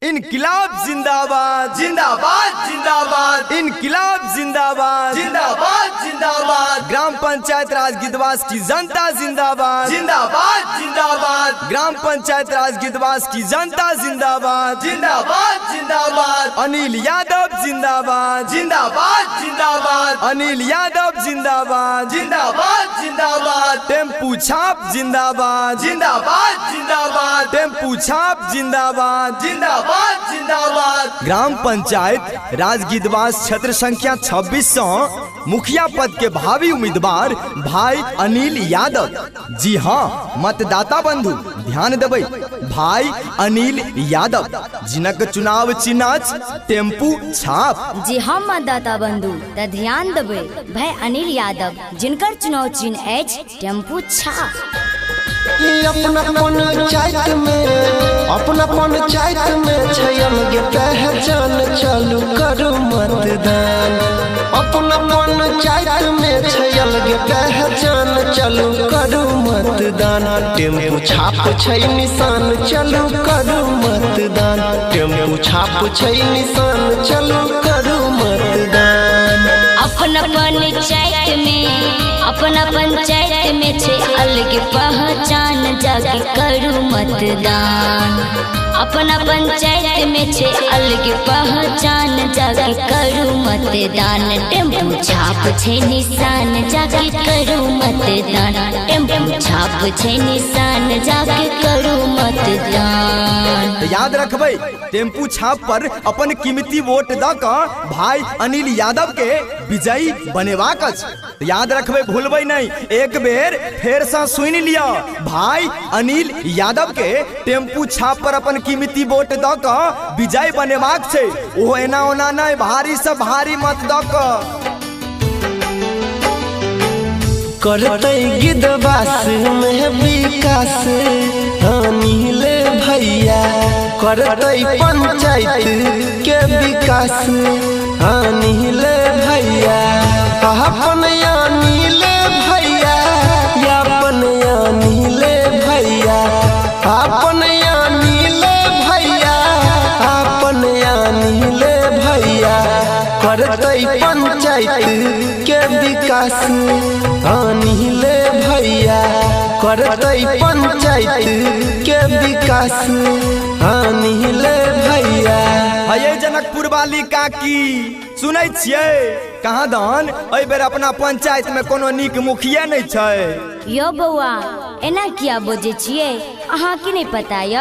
इनकलाब जिंदाबाद, जिंदाबाद जिंदाबाद, इनकलाब जिंदाबाद, जिंदाबाद जिंदाबाद, ग्राम पंचायत राज गिधवास की जनता जिंदाबाद, जिंदाबाद जिंदाबाद, ग्राम पंचायत राज गिधवास की जनता जिंदाबाद, जिंदाबाद जिंदाबाद, अनिल यादव जिंदाबाद, जिंदाबाद जिंदाबाद, अनिल यादव जिंदाबाद, जिंदाबाद जिंदाबाद, टेम्पू छाप जिंदाबाद, जिंदाबाद जिंदाबाद, टेम्पू छाप जिंदाबाद, जिंदाबाद जिंदाबाद। ग्राम पंचायत राजगिधवास क्षेत्र संख्या 26 सौ मुखिया पद के भावी उम्मीदवार भाई अनिल यादव। जी हाँ मतदाता बंधु ध्यान देबै, भाई अनिल यादव जिनक चुनाव चिन्ह अछि टेम्पू छाप। जी हाँ मतदाता बंधु त ध्यान देबै, भाई अनिल यादव जिनकर चुनाव चिन्ह अछि टेम्पू छाप। अपना पंचायत में, अपना पंचायत में छै अलगे पहचान, चालू करू मतदान। अपना पंचायत में छै अलगे पहचान, चालू करू मतदान। टेम्पू छाप छै निशान, चालू करू मतदान। टेम्पू छाप छै निशान, चालू करू मतदान। अपना पंचायत में, अपना पंचायत में छै अलग पहचान, जाके करू मतदान। अपना पंचायत में छै अलग पहचान, जाके करू मतदान। टेम्पू छाप छै निशान, जाके करू मतदान। टेम्पू छाप छै निशान, जाके करू मतदान। तो याद रखबै, टेम्पू छाप पर अपन कीमती वोट द कऽ भाई अनिल यादव के विजयी बनेबाक अछि। तो याद रखबै, भूलबै नहीं, एक बेर फेर से सुनि लिअ, भाई अनिल यादव के टेम्पू छाप पर अपन कीमती वोट द कऽ विजयी बनेबाक छै। ओहो एना ओना नहीं, भारी से भारी मत द कऽ। करतै गिधवास में विकास अनिल भैया, करतै पंचायत के विकास अनिल भैया। अपन अनिल भैया, अपन अनिल भैया, अपन अनिल भैया, अपन अनिल भैया, करतै पंचायत के विकास अनिल भैया, करतै पंचायत के विकास अनिल भैया। हये जनकपुर वाली काकी सुनै छियै, कहाँ दन एहि बेर अपना पंचायत में कोनो नीक मुखिया नहीं छै। यो बौआ एना किया बजै छियै, अहाँ के नहीं पता य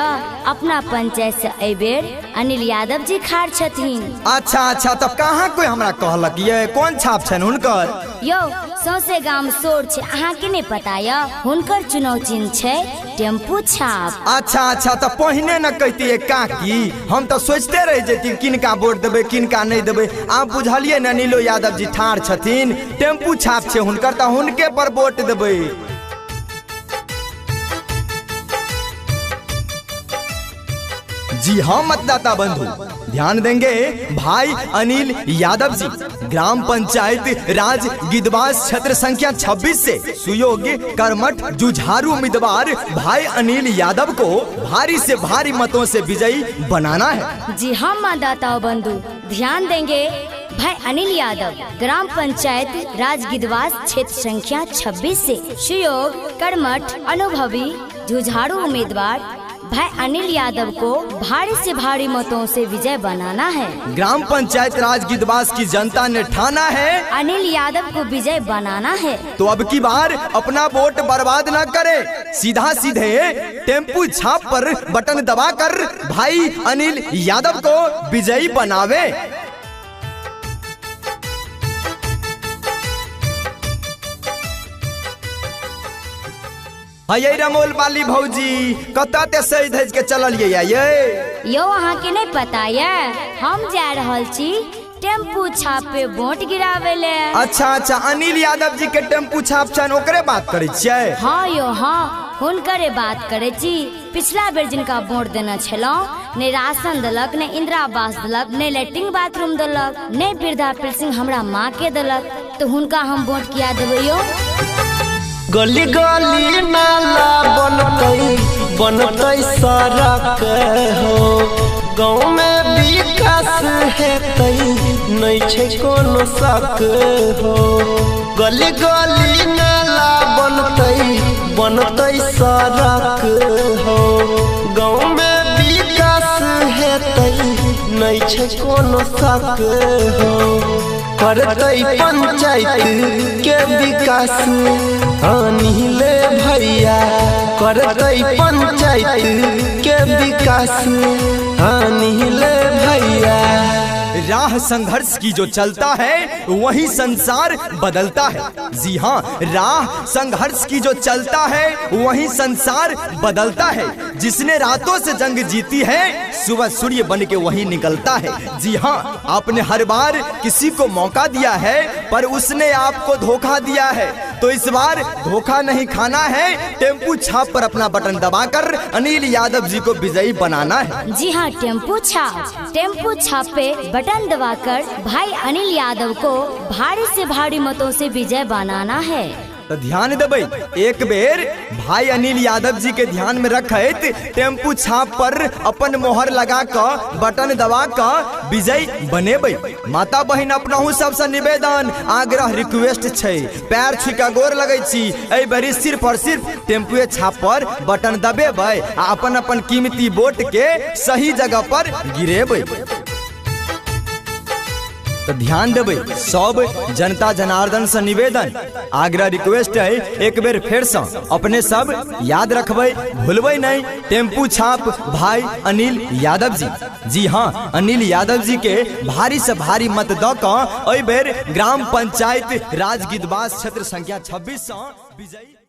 अपना पंचायत से एहि बेर अनिल यादव जी खाड़ छथिन। अच्छा अच्छा, तब कहाँ कोई हमरा कहलक ये कौन छाप छनि हुनकर? यो सौंसे गाम शोर छै, अहाँ के नहीं पता य हुनकर चुनाव चिन्ह छै टेम्पू छाप। अच्छा अच्छा, तब पहिने न कहतियै काकी, हम तो सोचते रह जैती किनका वोट देबै किनका नहीं देबै। आप बुझलियै ने अनिलो यादव जी ठाढ़ छथिन, टेम्पू छाप छै हुनकर, तऽ हुनके पर वोट देबै। जी हाँ मतदाता बंधु ध्यान देंगे, भाई अनिल यादव जी ग्राम पंचायत राज गिधवास क्षेत्र संख्या 26 से सुयोग्य कर्मठ जुझारू उम्मीदवार भाई अनिल यादव को भारी से भारी मतों से विजयी बनाना है। जी हाँ मतदाता बंधु ध्यान देंगे, भाई अनिल यादव ग्राम पंचायत राज गिधवास क्षेत्र संख्या 26 से सुयोग्य कर्मठ अनुभवी जुझारू उम्मीदवार भाई अनिल यादव को भारी से भारी मतों से विजय बनाना है। ग्राम पंचायत राज गिधवास की जनता ने ठाना है अनिल यादव को विजय बनाना है। तो अब की बार अपना वोट बर्बाद न करें, सीधा सीधे टेम्पू छाप पर बटन दबाकर भाई अनिल यादव को विजयी बनावे। हये रमोल वाली भौजी कतऽ ते सज धज के चललियै ये? यो अहाँ के नहीं पता ये, हम जा रहल छी टेम्पू छाप पे वोट गिरावे ले। अच्छा अच्छा, अनिल यादव जी के टेम्पू छाप छनि ओकरे बात करै छियै? हाँ यो हाँ, हुनकरे बात करै छी। पिछला बेर जिनका वोट देने छलहुँ ने राशन देलक, ने इंदिरा आवास देलक, ने लैट्रिन बाथरूम देलक, ने वृद्धा पेंशन हमरा माँ के देलक, तो हुनका हम वोट किया देबै यो? गली गली नाला बनतै, बनतै सड़क हो, गाँव में विकास हेतै नहीं छै कोनो शक हो। गली गली नाला बनतै बनतै सड़क हो। गाँव में विकास हेतै नहीं छै कोनो शक हो। करतै पंचायत के विकास अनिल भैया, करतै पंचायत के विकास अनिल भैया। राह संघर्ष की जो चलता है वही संसार बदलता है। जी हाँ, राह संघर्ष की जो चलता है वही संसार बदलता है। जिसने रातों से जंग जीती है सुबह सूर्य बन के वही निकलता है। जी हाँ, आपने हर बार किसी को मौका दिया है पर उसने आपको धोखा दिया है, तो इस बार धोखा नहीं खाना है। टेम्पू छाप पर अपना बटन दबाकर अनिल यादव जी को विजयी बनाना है। जी हाँ, टेम्पू छाप पे बटन दबाकर भाई अनिल यादव को भारी से भारी मतों से विजय बनाना है। तो ध्यान देबै, एक बेर भाई अनिल यादव जी के ध्यान में रखैत टेम्पू छाप पर अपन मोहर लगा क बटन दबा क विजयी बनेबै। माता बहिन अपनहु सबसे निवेदन आग्रह रिक्वेस्ट छै, पैर छू के गोर लगै छी, एहि बेरी सिर्फ और सिर्फ टेम्पुए छाप पर बटन दबेबै आ अपन अपन कीमती वोट के सही जगह पर गिरेबै। तो ध्यान देबै सब जनता जनार्दन से निवेदन आग्रह रिक्वेस्ट है, एक बेर फेर से अपने सब याद रखबै, भूलबै नहीं। टेम्पू छाप भाई अनिल यादव जी। जी हाँ, अनिल यादव जी के भारी से भारी मत the क एहि बेर ग्राम पंचायत राजगिद्धवास क्षेत्र संख्या 26 से विजयी।